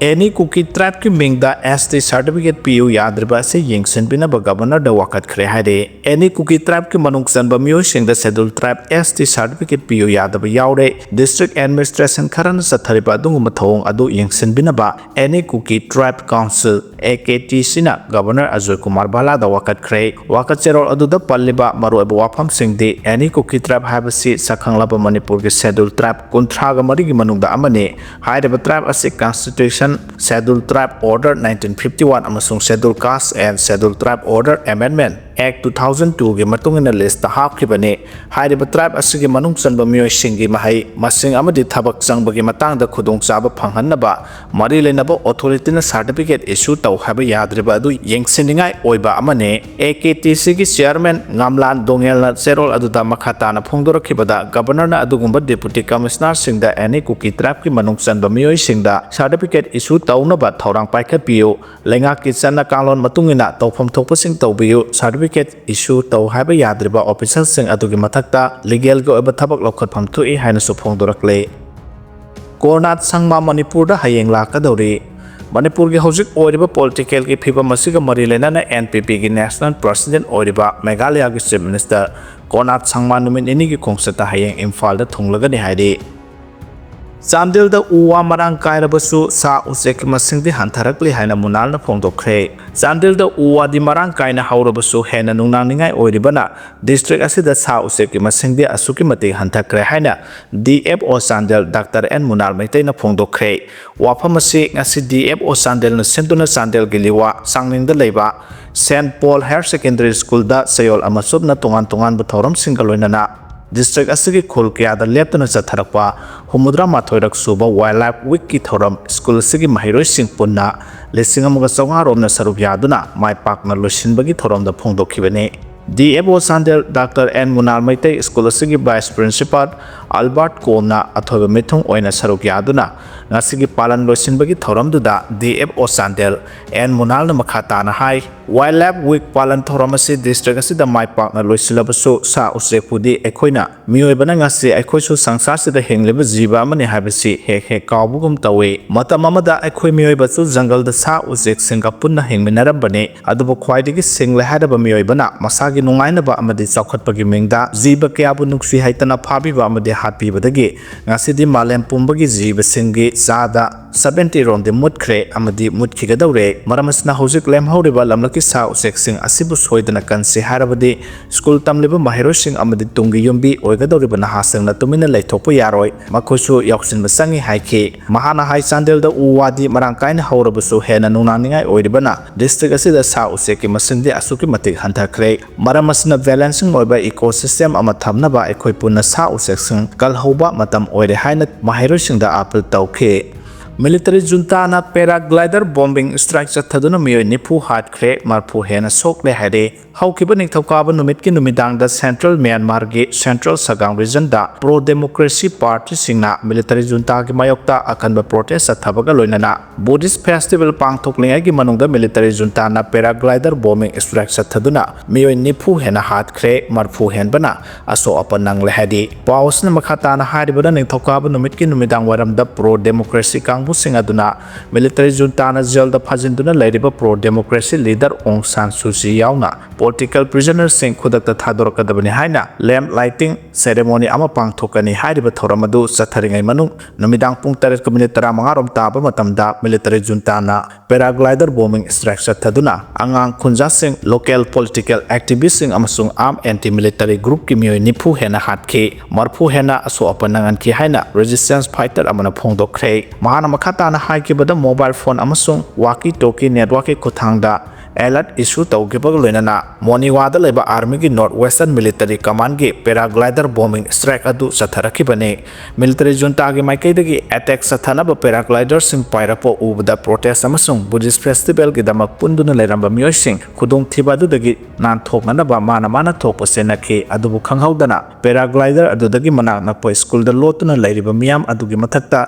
ꯑꯦꯅꯤ ꯀꯨꯀꯤ ꯇ꯭ꯔꯥꯏꯕꯀꯤ ꯃꯤꯡꯗ ꯑꯦꯁ ꯇꯤ ꯁꯥꯔꯇꯤꯐꯤꯀꯦꯠ ꯄꯤꯌꯨ ꯌꯥꯗ꯭ꯔꯤꯕ ꯑꯁꯤ ꯌꯦꯡꯁꯤꯟꯕꯤꯅꯕ ꯒꯕꯔꯅꯔꯗ ꯋꯥꯀꯠꯈ꯭ꯔꯦ ꯍꯥꯏꯔꯤ꯫ ꯑꯦꯅꯤ ꯀꯨꯀꯤ ꯇ꯭ꯔꯥꯏꯕꯀꯤ ꯃꯅꯨꯡ ꯆꯟꯕ ꯃꯤꯑꯣꯏꯁꯤꯡꯗ ꯁꯦꯗꯨꯜ ꯇ꯭ꯔꯥꯏꯕ ꯑꯦꯁ ꯇꯤ ꯁꯥꯔꯇꯤꯐꯤꯀꯦꯠ ꯄꯤꯌꯨ ꯌꯥꯗꯕ ꯌꯥꯎꯔꯦ꯫ ꯗꯤꯁꯇ꯭ꯔꯤꯛ ꯑꯦꯗꯃꯤꯅꯤꯁꯇ꯭ꯔꯦꯁꯟ ꯈꯔꯅ ꯆꯠꯊꯔꯤꯕ ꯑꯗꯨꯒꯨꯝꯕ ꯊꯧꯑꯣꯡ ꯑꯗꯨ ꯌꯦꯡꯁꯤꯟꯕꯤꯅꯕ ꯑꯦꯅꯤ ꯀꯨꯀꯤ ꯇ꯭ꯔꯥꯏꯕ ꯀꯥꯎꯟꯁꯤꯜ, ꯑꯦ ꯀꯦ ꯇꯤ ꯁꯤꯅ ꯒꯕꯔꯅꯔ ꯑꯖꯣꯏ ꯀꯨꯃꯥꯔ ꯚꯥꯂꯥꯗ ꯋꯥꯀꯠꯈ꯭ꯔꯦ꯫ ꯋꯥꯀꯠ ꯆꯦꯔꯣꯜ ꯑꯗꯨꯗ ꯄꯜꯂꯤꯕ ꯃꯔꯨꯑꯣꯏꯕ ꯋꯥꯐꯝꯁꯤꯡꯗꯤ ꯑꯦꯅꯤ ꯀꯨꯀꯤ ꯇ꯭ꯔꯥꯏꯕ ꯍꯥꯏꯕꯁꯤ ꯁꯛꯈꯪꯂꯕ ꯃꯅꯤꯄꯨꯔꯒꯤ ꯁꯦꯗꯨꯜ ꯇ꯭ꯔꯥꯏꯕ ꯀꯨꯟꯊ꯭ꯔꯥꯒ ꯃꯔꯤꯒꯤ ꯃꯅꯨꯡꯗ ꯑꯃꯅꯤ꯫ ꯍꯥꯏꯔꯤꯕ ꯇ꯭ꯔꯥꯏꯕ ꯑꯁꯤ constitution, scheduled tribe order nineteen fifty one ꯑꯃꯁꯨꯡ scheduled caste and scheduled tribe order amendment act two thousand ꯇꯨꯒꯤ ꯃꯇꯨꯡ ꯏꯟꯅ ꯂꯤꯁꯇ ꯍꯥꯞꯈꯤꯕꯅꯤ꯫ ꯍꯥꯏꯔꯤꯕ ꯇ꯭ꯔꯥꯏꯕ ꯑꯁꯤꯒꯤ ꯃꯅꯨꯡ ꯆꯟꯕ ꯃꯤꯑꯣꯏꯁꯤꯡꯒꯤ ꯃꯍꯩ ꯃꯁꯤꯡ ꯑꯃꯗꯤ ꯊꯕꯛ ꯆꯪꯕꯒꯤ ꯃꯇꯥꯡꯗ ꯈꯨꯗꯣꯡꯆꯥꯕ ꯐꯪꯍꯟꯅꯕ ꯃꯔꯤ ꯂꯩꯅꯕ ꯑꯣꯊꯣꯔꯤꯇꯤꯅ ꯁꯥꯔꯇꯤꯐꯤꯀꯦꯠ ꯏꯁꯨ ꯇꯧ ꯍꯥꯏꯕ ꯌꯥꯗ꯭ꯔꯤꯕ ꯑꯗꯨ ꯌꯦꯡꯁꯤꯟꯅꯤꯡꯉꯥꯏ ꯑꯣꯏꯕ ꯑꯃꯅꯤ꯫ ꯑꯦ ꯀꯦ ꯇꯤ ꯁꯤꯒꯤ ꯆꯤꯌꯥꯔꯃꯦꯟ ꯉꯝꯂꯥꯟ ꯗꯣꯉꯦꯜꯅ ꯆꯦꯔꯣꯜ ꯑꯗꯨꯗ ꯃꯈꯥ ꯇꯥꯅ ꯐꯣꯡꯗꯣꯔꯛꯈꯤꯕꯗ, ꯒꯕꯔꯅꯔꯅ ꯑꯗꯨꯒꯨꯝꯕ ꯗꯦꯄꯨꯇꯤ ꯀꯃꯤꯁꯅꯔꯁꯤꯡꯗ ꯑꯦꯅꯤ ꯀꯨꯀꯤ ꯇ꯭ꯔꯥꯏꯕꯀꯤ ꯃꯅꯨꯡ ꯆꯟꯕ ꯃꯤꯑꯣꯏꯁꯤꯡꯗ ꯁꯥꯔꯇꯤꯐꯤꯀꯦꯠ ꯏꯁꯨ ꯇꯧꯅꯕ ꯊꯧꯔꯥꯡ ꯄꯥꯏꯈꯠꯄꯤꯌꯨ, ꯂꯩꯉꯥꯛꯀꯤ ꯆꯠꯅ ꯀꯥꯡꯂꯣꯟ ꯃꯇꯨꯡ ꯏꯟꯅ ꯇꯧꯐꯝ ꯊꯣꯛꯄꯁꯤꯡ ꯇꯧꯕꯤꯌꯨ, ꯁꯥꯔꯇꯤꯐꯤꯀꯦꯠ ꯏꯁꯨ ꯇꯧ ꯍꯥꯏꯕ ꯌꯥꯗ꯭ꯔꯤꯕ ꯑꯣꯐꯤꯁꯔꯁꯤꯡ ꯑꯗꯨꯒꯤ ꯃꯊꯛꯇ ꯂꯤꯒꯦꯜꯒꯤ ꯑꯣꯏꯕ ꯊꯕꯛ ꯂꯧꯈꯠꯐꯝ ꯊꯣꯛꯏ ꯍꯥꯏꯅꯁꯨ ꯐꯣꯡꯗꯣꯔꯛꯂꯤ꯫ ꯀꯣꯔꯅꯥꯠ ꯁꯪꯃꯥ ꯃꯅꯤꯄꯨꯔꯗ ꯍꯌꯦꯡ ꯂꯥꯛꯀꯗꯧꯔꯤ꯫ ꯃꯅꯤꯄꯨꯔꯒꯤ ꯍꯧꯖꯤꯛ ꯑꯣꯏꯔꯤꯕ ꯄꯣꯂꯤꯇꯤꯀꯦꯜꯒꯤ ꯐꯤꯕꯝ ꯑꯁꯤꯒ ꯃꯔꯤ ꯂꯩꯅꯅ ꯑꯦꯟ ꯄꯤ ꯄꯤꯒꯤ ꯅꯦꯁꯅꯦꯜ ꯄ꯭ꯔꯁꯤꯗꯦꯟ ꯑꯣꯏꯔꯤꯕ ꯃꯦꯘꯥꯂꯌꯥꯒꯤ ꯆꯤꯐ ꯃꯤꯅꯤꯁꯇꯔ ꯀꯣꯔꯅꯥꯠ ꯁꯪꯃꯥ ꯅꯨꯃꯤꯠ ꯅꯤꯅꯤꯒꯤ ꯈꯣꯡꯆꯠꯇ ꯍꯌꯦꯡ ꯏꯝꯐꯥꯜꯗ ꯊꯨꯡꯂꯒꯅꯤ ꯍꯥꯏꯔꯤ꯫ ꯆꯥꯟꯗꯦꯜꯗ ꯎ ꯋꯥ ꯃꯔꯥꯡ ꯀꯥꯏꯔꯕꯁꯨ ꯁꯥ ꯎꯆꯦꯛꯀꯤ ꯃꯁꯤꯡꯗꯤ ꯍꯟꯊꯔꯛꯂꯤ ꯍꯥꯏꯅ ꯃꯨꯅꯥꯜꯅ ꯐꯣꯡꯗꯣꯛꯈ꯭ꯔꯦ꯫ ꯆꯥꯟꯗꯦꯜꯗ ꯎ ꯋꯥꯗꯤ ꯃꯔꯥꯡ ꯀꯥꯏꯅ ꯍꯧꯔꯕꯁꯨ ꯍꯦꯟꯅ ꯅꯨꯡꯅꯥꯡꯅꯤꯡꯉꯥꯏ ꯑꯣꯏꯔꯤꯕꯅ ꯗꯤꯁꯇ꯭ꯔꯤꯛ ꯑꯁꯤꯗ ꯁꯥ ꯎꯆꯦꯛꯀꯤ ꯃꯁꯤꯡꯗꯤ ꯑꯁꯨꯛꯀꯤ ꯃꯇꯤꯛ ꯍꯟꯊꯈ꯭ꯔꯦ ꯍꯥꯏꯅ D F O Chandel doctor N Munal ꯃꯩꯇꯩꯅ ꯐꯣꯡꯗꯣꯛꯈ꯭ꯔꯦ꯫ ꯋꯥꯐꯝ ꯑꯁꯤ ꯉꯁꯤ ꯗꯤ ꯑꯦꯐ ꯑꯣ ꯆꯥꯟꯗꯦꯜꯅ ꯁꯤꯟꯗꯨꯅ ꯆꯥꯟꯗꯦꯜꯒꯤ ꯂꯤꯋꯥ ꯆꯥꯡꯅꯤꯡꯗ ꯂꯩꯕ ꯁꯦꯟꯠ ꯄꯣꯜ ꯍꯥꯌꯔ ꯁꯦꯀꯦꯟꯗꯔꯤ ꯁ꯭ꯀꯨꯜꯗ ꯆꯌꯣꯜ ꯑꯃ ꯆꯨꯞꯅ ꯇꯣꯉꯥꯟ ꯇꯣꯉꯥꯟꯕ ꯊꯧꯔꯝꯁꯤꯡꯒ ꯂꯣꯏꯅꯅ ꯗꯤꯁꯇ꯭ꯔꯤꯛ ꯑꯁꯤꯒꯤ ꯈꯨꯜ ꯀꯌꯥꯗ ꯂꯦꯞꯇꯅ ꯆꯠꯊꯔꯛꯄ ꯍꯨꯝꯐꯨꯇꯔꯥ ꯃꯥꯊꯣꯏꯔꯛ ꯁꯨꯕ ꯋꯥꯏꯜꯗ ꯂꯥꯏꯐ ꯋꯤꯛꯀꯤ ꯊꯧꯔꯝ ꯁ꯭ꯀꯨꯜ ꯑꯁꯤꯒꯤ ꯃꯍꯩꯔꯣꯏꯁꯤꯡ ꯄꯨꯟꯅ ꯂꯤꯁꯤꯡ ꯑꯃꯒ ꯆꯥꯝꯃꯉꯥ ꯔꯣꯝꯅ ꯁꯔꯨꯛ ꯌꯥꯗꯨꯅ ꯃꯥꯏ ꯄꯥꯛꯅ ꯂꯣꯏꯁꯤꯟꯕꯒꯤ ꯊꯧꯔꯝꯗ ꯐꯣꯡꯗꯣꯛꯈꯤꯕꯅꯤ꯫ D F O Chandel doctor N Munal Meitei school ꯑꯁꯤꯒꯤ ꯚꯥꯏꯁ ꯄ꯭ꯔꯤꯟꯁꯤꯄꯥꯜ ꯑꯜꯕꯥꯔꯠ ꯀꯣꯝꯅ ꯑꯊꯣꯏꯕ ꯃꯤꯊꯨꯡ ꯑꯣꯏꯅ ꯁꯔꯨꯛ ꯌꯥꯗꯨꯅ ꯉꯁꯤꯒꯤ ꯄꯥꯂꯟ ꯂꯣꯏꯁꯤꯟꯕꯒꯤ ꯊꯧꯔꯝꯗꯨꯗ ꯗꯤ ꯑꯦꯐ ꯑꯣ ꯆꯥꯟꯗꯦꯜ ꯑꯦꯟ ꯃꯨꯅꯥꯜꯅ ꯃꯈꯥ ꯇꯥꯅ ꯍꯥꯏ, Wildlife Week ꯄꯥꯂꯟ ꯊꯧꯔꯝ ꯑꯁꯤ ꯗꯤꯁꯇ꯭ꯔꯤꯛ ꯑꯁꯤꯗ ꯃꯥꯏ ꯄꯥꯛꯅ ꯂꯣꯏꯁꯤꯜꯂꯕꯁꯨ, ꯁꯥ ꯎꯆꯦꯛꯄꯨꯗꯤ ꯑꯩꯈꯣꯏꯅ, ꯃꯤꯑꯣꯏꯕꯅ ꯉꯁꯤ ꯑꯩꯈꯣꯏꯁꯨ ꯁꯪꯁꯥꯔꯁꯤꯗ ꯍꯤꯡꯂꯤꯕ ꯖꯤꯕ ꯑꯃꯅꯤ ꯍꯥꯏꯕꯁꯤ ꯍꯦꯛ ꯍꯦꯛ ꯀꯥꯎꯕꯒꯨꯝ ꯇꯧꯏ꯫ ꯃꯇꯝ ꯑꯃꯗ ꯑꯩꯈꯣꯏ ꯃꯤꯑꯣꯏꯕꯁꯨ ꯖꯪꯒꯜꯗ ꯁꯥ ꯎꯆꯦꯛꯁꯤꯡꯒ ꯄꯨꯟꯅ ꯍꯤꯡꯃꯤꯟꯅꯔꯝꯕꯅꯤ, ꯑꯗꯨꯕꯨ ꯈ꯭ꯋꯥꯏꯗꯒꯤ ꯁꯤꯡꯂꯦ ꯍꯥꯏꯔꯕ ꯃꯤꯑꯣꯏꯕꯅ ꯃꯁꯥꯒꯤ ꯅꯨꯡꯉꯥꯏꯅꯕ ꯑꯃꯗꯤ ꯆꯥꯎꯈꯠꯄꯒꯤ ꯃꯤꯡꯗ ꯖꯤꯕ ꯀꯌꯥꯕꯨ ꯅꯨꯡꯁꯤ ꯍꯩꯇꯅ ꯐꯥꯕꯤꯕ ꯑꯃꯗꯤ ꯍꯥꯠꯄꯤꯕꯗꯒꯤ ꯉꯁꯤꯗꯤ ꯃꯥꯂꯦꯝ ꯄꯨꯝꯕꯒꯤ ꯖꯤꯕꯁꯤꯡꯒꯤ ꯆꯥꯗ ꯁꯕꯦꯟꯇꯤ ꯔꯣꯝꯗꯤ ꯃꯨꯠꯈ꯭ꯔꯦ ꯑꯃꯗꯤ ꯃꯨꯠꯈꯤꯒꯗꯧꯔꯦ꯫ ꯃꯔꯝ ꯑꯁꯤꯅ ꯍꯧꯖꯤꯛ ꯂꯦꯝꯍꯧꯔꯤꯕ ꯂꯝꯂꯛꯀꯤ ꯁꯥ ꯎꯆꯦꯛꯁꯤꯡ ꯑꯁꯤꯕꯨ ꯁꯣꯏꯗꯅ ꯀꯟꯁꯤ ꯍꯥꯏꯔꯕꯗꯤ ꯁ꯭ꯀꯨꯜ ꯇꯝꯂꯤꯕ ꯃꯍꯩꯔꯣꯏꯁꯤꯡ ꯑꯃꯗꯤ ꯇꯨꯡꯒꯤ ꯌꯨꯝꯕꯤ ꯑꯣꯏꯒꯗꯧꯔꯤꯕ ꯅꯍꯥꯁꯤꯡꯅ ꯇꯨꯃꯤꯟꯅ ꯂꯩꯊꯣꯛꯄ ꯌꯥꯔꯣꯏ, ꯃꯈꯣꯏꯁꯨ ꯌꯥꯎꯁꯤꯟꯕ ꯆꯪꯏ ꯍꯥꯏꯈꯤ꯫ ꯃꯍꯥꯛꯅ ꯍꯥꯏ, ꯆꯥꯟꯗꯦꯜꯗ ꯎ ꯋꯥꯗꯤ ꯃꯔꯥꯡ ꯀꯥꯏꯅ ꯍꯧꯔꯕꯁꯨ ꯍꯦꯟꯅ ꯅꯨꯡꯅꯥꯡꯅꯤꯡꯉꯥꯏ ꯑꯣꯏꯔꯤꯕꯅ ꯗꯤꯁꯇ꯭ꯔꯤꯛ ꯑꯁꯤꯗ ꯁꯥ ꯎꯆꯦꯛꯀꯤ ꯃꯁꯤꯡꯗꯤ ꯑꯁꯨꯛꯀꯤ ꯃꯇꯤꯛ ꯍꯟꯊꯈ꯭ꯔꯦ꯫ ꯃꯔꯝ ꯑꯁꯤꯅ balancing ꯑꯣꯏꯕ ecosystem ꯑꯃ ꯊꯝꯅꯕ ꯑꯩꯈꯣꯏ ꯄꯨꯟꯅ ꯁꯥ ꯎꯆꯦꯛꯁꯤꯡ ꯀꯜꯍꯧꯕ ꯃꯇꯝ ꯑꯣꯏꯔꯦ ꯍꯥꯏꯅ ꯃꯍꯩꯔꯣꯏꯁꯤꯡꯗ appeal ꯇꯧꯈꯤ꯫ Military juntaꯅ paraglider bombing strike ꯆꯠꯊꯗꯨꯅ ꯃꯤꯑꯣꯏ ꯅꯤꯐꯨ ꯍꯥꯠꯈ꯭ꯔꯦ, ꯃꯔꯐꯨ ꯍꯦꯟꯅ ꯁꯣꯛꯂꯦ ꯍꯥꯏꯔꯦ꯫ ꯍꯧꯈꯤꯕ ꯅꯤꯡꯊꯧꯀꯥꯕ ꯅꯨꯃꯤꯠꯀꯤ ꯅꯨꯃꯤꯗꯥꯡꯗ Central Myanmarꯒꯤ Central Sagaing Regionꯗ pro democracy partyꯁꯤꯡꯅ military juntaꯒꯤ ꯃꯥꯌꯣꯛꯇ ꯑꯀꯟꯕ protest ꯆꯠꯊꯕꯒ ꯂꯣꯏꯅꯅ Buddhist festival ꯄꯥꯡꯊꯣꯛꯂꯤꯉꯩꯒꯤ ꯃꯅꯨꯡꯗ military juntaꯅ paraglider bombing strike ꯆꯠꯊꯗꯨꯅ ꯃꯤꯑꯣꯏ ꯅꯤꯐꯨ ꯍꯦꯟꯅ ꯍꯥꯠꯈ꯭ꯔꯦ, ꯃꯔꯐꯨ ꯍꯦꯟꯕꯅ ꯑꯁꯣꯛ ꯑꯄꯟ ꯅꯪꯂꯦ ꯍꯥꯏꯔꯤ꯫ ꯄꯥꯎ ꯑꯁꯤꯅ ꯃꯈꯥ ꯇꯥꯅ ꯍꯥꯏꯔꯤꯕꯗ, ꯅꯤꯡꯊꯧꯀꯥꯕ ꯅꯨꯃꯤꯠꯀꯤ ꯅꯨꯃꯤꯗꯥꯡ ꯋꯥꯏꯔꯝꯗ pro democracy ꯀꯥꯡꯕꯨꯁꯤꯡ ꯑꯗꯨꯅ military juntaꯅ jailꯗ ꯐꯥꯖꯤꯟꯗꯨꯅ ꯂꯩꯔꯤꯕ pro democracy leader Aung San Suu Kyi ꯌꯥꯎꯅ political prisonerꯁꯤꯡ ꯈꯨꯗꯛꯇ ꯊꯥꯗꯣꯔꯛꯀꯗꯕꯅꯤ ꯍꯥꯏꯅ lamp lighting ceremony ꯑꯃ ꯄꯥꯡꯊꯣꯛꯀꯅꯤ ꯍꯥꯏꯔꯤꯕ ꯊꯧꯔꯝ ꯑꯗꯨ ꯆꯠꯊꯔꯤꯉꯩ ꯃꯅꯨꯡ ꯅꯨꯃꯤꯗꯥꯡ ꯄꯨꯡ ꯇꯔꯦꯠꯀ minute ꯇꯔꯥꯃꯉꯥ ꯔꯣꯝ ꯇꯥꯕ ꯃꯇꯝꯗ military juntaꯅ paraglider bombing strike ꯆꯠꯊꯗꯨꯅ ꯑꯉꯥꯡ ꯈꯨꯟꯖꯥꯁꯤꯡ, local political activistꯁꯤꯡ ꯑꯃꯁꯨꯡ armed anti-military groupꯀꯤ ꯃꯤꯑꯣꯏ ꯅꯤꯐꯨ ꯍꯦꯟꯅ ꯍꯥꯠꯈꯤ, ꯃꯔꯐꯨ ꯍꯦꯟꯅ ꯑꯁꯣꯛ ꯑꯄꯟ ꯅꯪꯍꯟꯈꯤ ꯍꯥꯏꯅ resistance fighter ꯑꯃꯅ ꯐꯣꯡꯗꯣꯛꯈ꯭ꯔꯦ꯫ ꯃꯍꯥꯛꯅ ꯃꯈꯥ ꯇꯥꯅ ꯍꯥꯏꯈꯤꯕꯗ, mobile phone ꯑꯃꯁꯨꯡ walkie talkie networkꯀꯤ ꯈꯨꯠꯊꯥꯡꯗ alert issue ꯇꯧꯈꯤꯕꯒ ꯂꯣꯏꯅꯅ ꯃꯣꯅꯤꯋꯥꯗ ꯂꯩꯕ army ꯒꯤ North Western Military Command ꯒꯤ paraglider bombing strike ꯑꯗꯨ ꯆꯠꯊꯔꯛꯈꯤꯕꯅꯤ꯫ Military junta ꯒꯤ ꯃꯥꯏꯀꯩꯗꯒꯤ attack ꯆꯠꯊꯅꯕ paraglider ꯁꯤꯡ ꯄꯥꯏꯔꯛꯄ ꯎꯕꯗ protest ꯑꯃꯁꯨꯡ Buddhist festival ꯒꯤꯗꯃꯛ ꯄꯨꯟꯗꯨꯅ ꯂꯩꯔꯝꯕ ꯃꯤꯑꯣꯏꯁꯤꯡ ꯈꯨꯗꯣꯡꯊꯤꯕ ꯑꯗꯨꯗꯒꯤ ꯅꯥꯟꯊꯣꯛꯅꯅꯕ ꯃꯥꯅ ꯃꯥꯅ ꯊꯣꯛꯄ ꯆꯦꯟꯅꯈꯤ꯫ ꯑꯗꯨꯕꯨ ꯈꯪꯍꯧꯗꯅ paraglider ꯑꯗꯨꯗꯒꯤ ꯃꯅꯥꯛ ꯅꯛꯄ school ꯗ ꯂꯣꯠꯇꯨꯅ ꯂꯩꯔꯤꯕ ꯃꯤꯌꯥꯝ ꯑꯗꯨꯒꯤ ꯃꯊꯛꯇ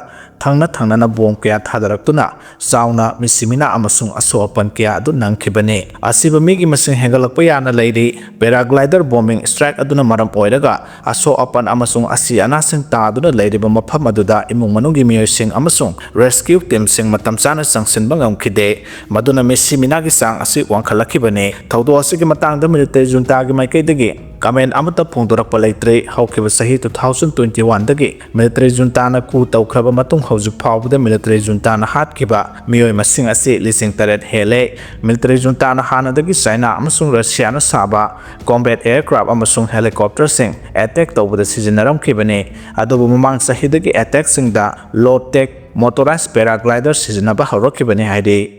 ꯊꯪꯅ ꯊꯪꯅꯅ bomb ꯀꯌꯥ ꯊꯥꯗꯔꯛꯇꯨꯅ ꯆꯥꯎꯅ ꯃꯤꯁꯤꯃꯤꯅꯥ ꯑꯃꯁꯨꯡ ꯑꯁꯣꯛ ꯑꯄꯟ ꯀꯌꯥ ꯑꯗꯨ ꯅꯪꯈꯤꯕꯅꯤ꯫ ꯑꯁꯤꯕ ꯃꯤꯒꯤ ꯃꯁꯤꯡ ꯍꯦꯟꯒꯠꯂꯛꯄ ꯌꯥꯅ ꯂꯩꯔꯤ꯫ Paraglider bombing strike ꯑꯗꯨꯅ ꯃꯔꯝ ꯑꯣꯏꯔꯒ ꯑꯁꯣꯛ ꯑꯄꯟ ꯑꯃꯁꯨꯡ ꯑꯁꯤ ꯑꯅꯥꯁꯤꯡ ꯇꯥꯗꯨꯅ ꯂꯩꯔꯤꯕ ꯃꯐꯝ ꯑꯗꯨꯗ ꯏꯃꯨꯡ ꯃꯅꯨꯡꯒꯤ ꯃꯤꯑꯣꯏꯁꯤꯡ ꯑꯃꯁꯨꯡ rescue team ꯁꯤꯡ ꯃꯇꯝ ꯆꯥꯅ ꯆꯪꯁꯤꯟꯕ ꯉꯝꯈꯤꯗꯦ, ꯃꯗꯨꯅ ꯃꯤꯁꯤꯃꯤꯅꯥꯒꯤ ꯆꯥꯡ ꯑꯁꯤ ꯋꯥꯡꯈꯠꯂꯛꯈꯤꯕꯅꯤ꯫ ꯊꯧꯗꯣꯛ ꯑꯁꯤꯒꯤ ꯃꯇꯥꯡꯗ military junta ꯒꯤ ꯃꯥꯏꯀꯩꯗꯒꯤ comment ꯑꯃꯠꯇ ꯐꯣꯡꯗꯣꯔꯛꯄ ꯂꯩꯇ꯭ꯔꯤ꯫ ꯍꯧꯈꯤꯕ ꯆꯍꯤ two thousand twenty one ꯗꯒꯤ military junta ꯅ coup ꯇꯧꯈ꯭ꯔꯕ ꯃꯇꯨꯡ ꯍꯧꯖꯤꯛ ꯐꯥꯎꯕꯗ military junta ꯅ ꯍꯥꯠꯈꯤꯕ ꯃꯤꯑꯣꯏ ꯃꯁꯤꯡ ꯑꯁꯤ ꯂꯤꯁꯤꯡ ꯇꯔꯦꯠ ꯍꯦꯜꯂꯦ꯫ Military junta ꯅ ꯍꯥꯟꯅꯗꯒꯤ China ꯑꯃꯁꯨꯡ Russia ꯅ ꯁꯥꯕ combat aircraft ꯑꯃꯁꯨꯡ helicopter ꯁꯤꯡ attack ꯇꯧꯕꯗ ꯁꯤꯖꯤꯟꯅꯔꯝꯈꯤꯕꯅꯤ꯫ ꯑꯗꯨꯕꯨ ꯃꯃꯥꯡ ꯆꯍꯤꯗꯒꯤ attack ꯁꯤꯡꯗ low tech motorized paraglider ꯁꯤꯖꯤꯟꯅꯕ ꯍꯧꯔꯛꯈꯤꯕꯅꯤ ꯍꯥꯏꯔꯤ꯫